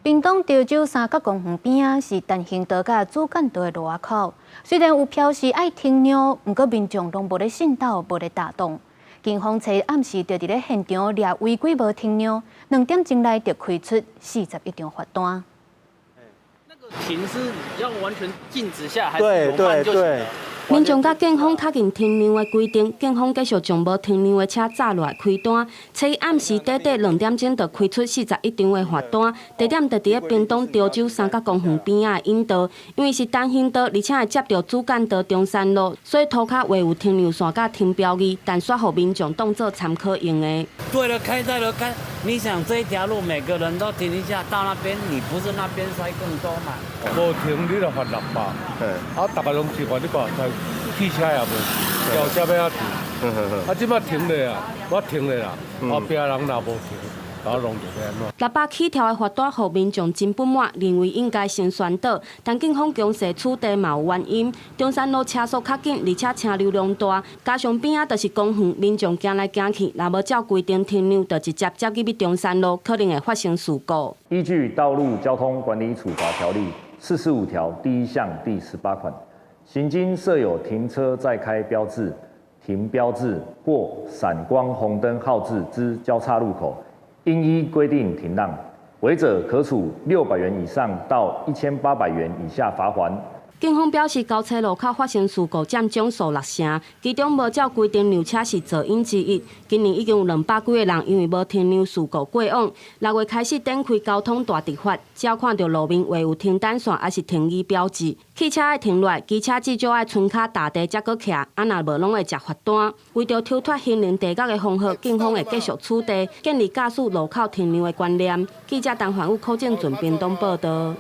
屏東潮州三角公園邊仔是單行道佮主幹道的路仔口，雖然有標示愛停讓，毋過民眾攏無咧信道，無咧踏動。警方昨暗時就佇咧現場掠違規無停讓，2點鐘內就開出41張罰單。那個停是要完全靜止下，還是對對對。民眾佮警方確認停讓的規定，警方繼續將無停讓的車紮落來開單。昨暗時短短2點鐘就開出41張的罰單，地點就佇咧屏東潮州三角公園邊仔的引道，因為是單行道，而且會接著主幹道中山路，所以塗跤畫有停讓線佮停標誌，但煞予民眾當做參考用的。對了，開在了開，你想這一條路每個人都停一下，到那邊你不是那邊塞更多嗎？無停你就罰600，啊，逐个攏是罰你看，汽車也無，轎車欲按怎停？啊，這擺停咧啊，我停咧啦，後壁人若無停，然後攏就欲按怎。 600起跳的罰單，予民眾真不滿，認為應該先宣導。但警方強勢取締嘛有原因。中山路車速較緊，而且車流量大，加上邊仔就是公園，民眾行來行去，若無照規定停讓，就直接接入去中山路，可能會發生事故。依據《道路交通管理處罰條例》45條第1項第18款，行經設有停車再開標誌、停標誌或閃光紅燈號誌之交叉路口，應依規定停讓，違者可處600元以上到1800元以下罰鍰。警方表示，交叉路口發生事故佔總數6成，其中無照規定讓車是肇因之一。今年已經有200幾个人因為無停讓事故過往。6月開始展開交通大執法，只要看著路面畫有停單線抑是停椅標誌，汽車愛停落來，機車至少愛伸跤踏地才閣徛，啊若無攏會食罰單。為著抽脫行人地獄的風雨，警方會繼續取締，建立駕駛路口停讓的觀念。記者陳環宇、柯正準屏東報導。